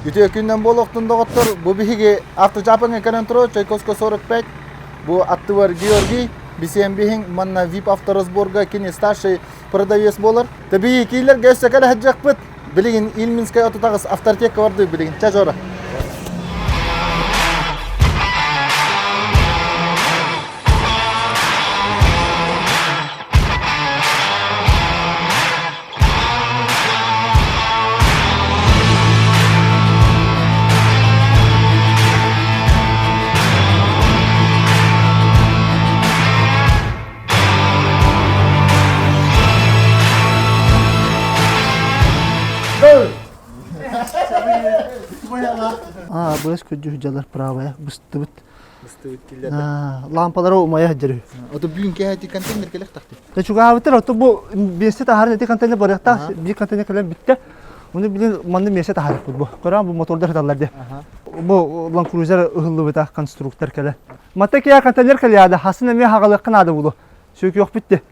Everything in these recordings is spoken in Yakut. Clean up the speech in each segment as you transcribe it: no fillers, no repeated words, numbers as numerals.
Үтүө күннэн буолуохтун доҕоттор. Бу биһиги авточапаҥа кэлэн турар Чайковского 45. Бу аттыбар Георгий, бисиэн биһиҥ манна VIP авторазборга кини старший продавец буолар. Тэбии киилэргэ өссө кэлэ сылдьыахпыт. Билигин Ильминскай 38 автортека барды билигин. Ча Жора. Аа, быыс күдьү дьалар правая быстыбыт. Быстыбыт киллэрдэ. Лампалара умайа сылдьар үһү. Ото бүгүн кэһэти контейнер кэлэхтахты. Та чугаабыттар, ото бу биэсте таһарын ити контейнер барыахтаах, биир контейнер кэлэн бүттэ. Уну билин манны миэсэ таһаарыппыт бу. Көрөн бу мотордар сыталлар дии. Бу Land Cruiser ыһыллыбыта конструктор кэлэ. Мата киһи контейнер кэлиада, хасын эмиэ хагалыахха наада булу. Сүөкүөхпүт де.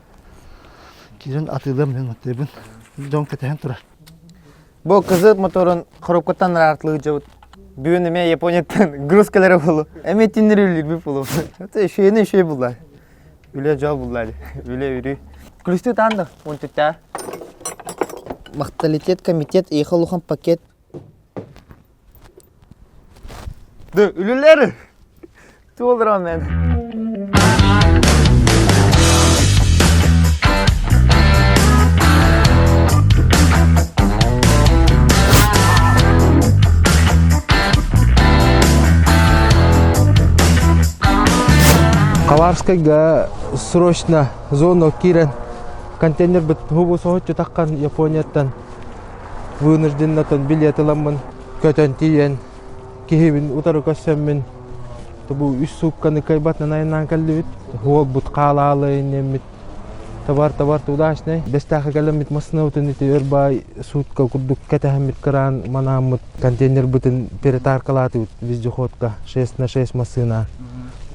Киирэн атыылыам мен маттыыбын. Дьон кэтэһэн турар. Бу кызыл моторун коробкаттан араартылыгы Бүгүн эмиэ Японияттан груз кэлэрэ буолу. Эмиэ тиннер үллүрбүт буолу. Это үшүйэни үшүй булла. Үлэ жол булла. Үлэ үрүү. Күлүстүү таанда, он түттää. Махталитет комитет ыйха улахан пакет Ды, үлүлэр! Туолдурам мен. Хабаровскайга срочно зону киирэн контейнербит хубу соһуччу таххан Японияттан вынужденнатан билет ыламмын көтөн тиийэн киһибин утары көрсөммүн бу үс суукканы кыайбатынан айаннаан кэллибит уолбут хаалаалы иннэммит товар товар удачный бэстээхэ кэлэммит массыынабытын ити өр баай суутка курдук кэтэһэммит кыраан манааммыт контейнербытын перетаркалаатыбыт вездеходка 6 на 6 массыына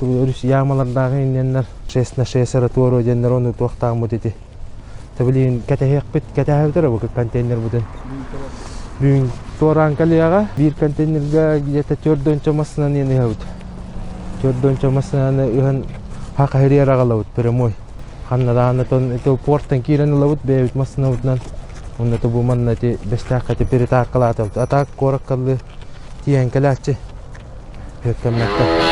өрүс яамалардаах иннэннэр 6 на 6 эрэ туоруо диэннэр ону туохтааммыт ити Билигин кэтэһиэхпит, кэтэһэбит эрэ бу контейнербытын. Бүгүн туораан кэлиэҕэ. Биир контейнерга где-то төрдөнчө массыынаны ыһабыт. Төрдөнчө массыынаны ыһан хахаһырыар аҕалабыт прямой. Ханна даҕаны тон ити портан киирэн ылабыт бэйэбит массыынабытынан. Онно бу манна ити бэстээххэ ити перетаркалаатабыт. А так куораккалыы тиийэн кэлээччи. Үөккэммэттэ.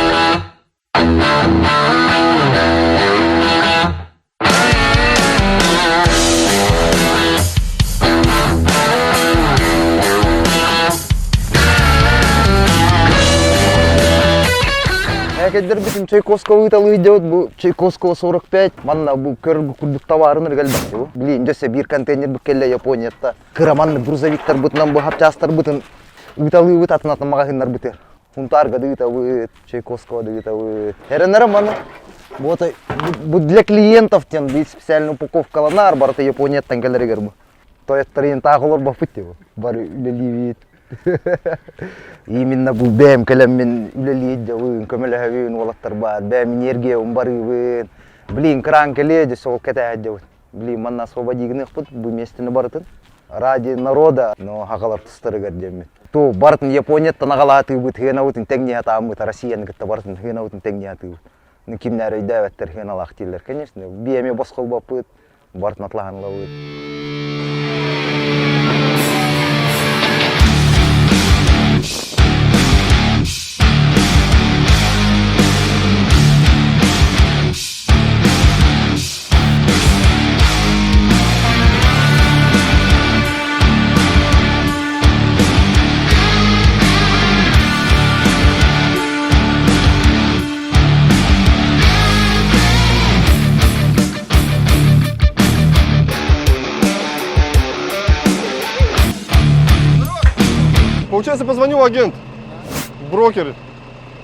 Кэлдэрбитин Чайковского ыыталыы дьабыт бу Чайковского 45 манна бу көрөргө курдук товарын элбэх бу билин дьөсө биир контейнер бу келле Япониятта кыраманны грузовиктарбытынан бу хапчаастарбытын ыыталыыбыт атын атын маҕаһыыннарбытыгар Хунтаарга да ыытабыт, Чайковского да ыытабыт. Эрэнэрэ маны вот бу для клиентов диэн биир специальный упаковкаланар барыта Японияттан кэлэригэр бу. Тойотторун таах олорбоппут дии бу. Бары үлэлиибит. Именно бу бэйэм кэлэммин үлэлиир дьабын, көмөлөһөбүн уолаттар баар, бэйэм энергиябын барыыбын. Блин, кран кэлиэ дьэ сол кэтээһэ дьабын. Блин, манна освободигыныахпыт бу миэстэни барытын. Ради народа, но хагалар тустарыгар диэммит. Ту барытын Японияттан аҕалаатыыбыт, хыанабытын тэҥниэ атааммыт, Россияны кытта барытын хыанабытын тэҥниэ атыыбыт. Ну, кимнээр өйдөөбөттөр хыаналаах дииллэр, конечно. Би эмиэ босхолбоппут, барытын атлаһан ылабыт. Получается, позвонил агент, брокер,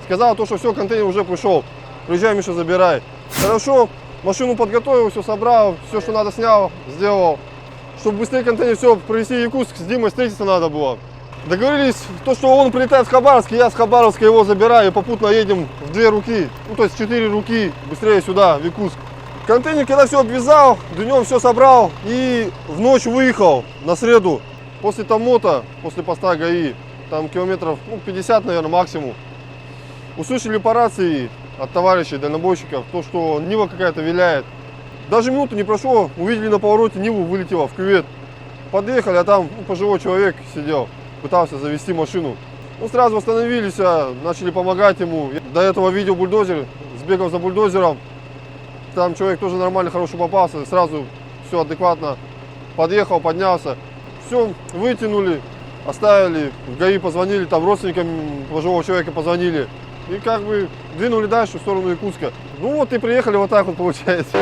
сказал то, что все, контейнер уже пришел. Приезжай, Миша, забирай. Хорошо, машину подготовил, все собрал, все, что надо, снял, сделал. Чтобы быстрее контейнер все привезти в Якутск, с Димой встретиться надо было. Договорились, то, что он прилетает в Хабаровск, я с Хабаровска его забираю, и попутно едем в две руки, ну то есть четыре руки, быстрее сюда, в Якутск. Контейнер, когда все обвязал, днем все собрал и в ночь выехал на среду. После Тамота, после поста ГАИ, там километров, ну, 50, наверное, максимум. Услышали по рации от товарищей дальнобойщиков, то, что Нива какая-то виляет. Даже минуту не прошло, увидели на повороте Ниву вылетела в кювет. Подъехали, а там, ну, пожилой человек сидел, пытался завести машину. Ну, сразу остановились, начали помогать ему. До этого видел бульдозер, сбегал за бульдозером. Там человек тоже нормально, хороший попался, сразу все адекватно. Подъехал, поднялся. Все, вытянули, оставили, в ГАИ позвонили, там родственникам пожилого человека позвонили. И как бы двинули дальше в сторону Якутска. Ну вот и приехали вот так вот получается.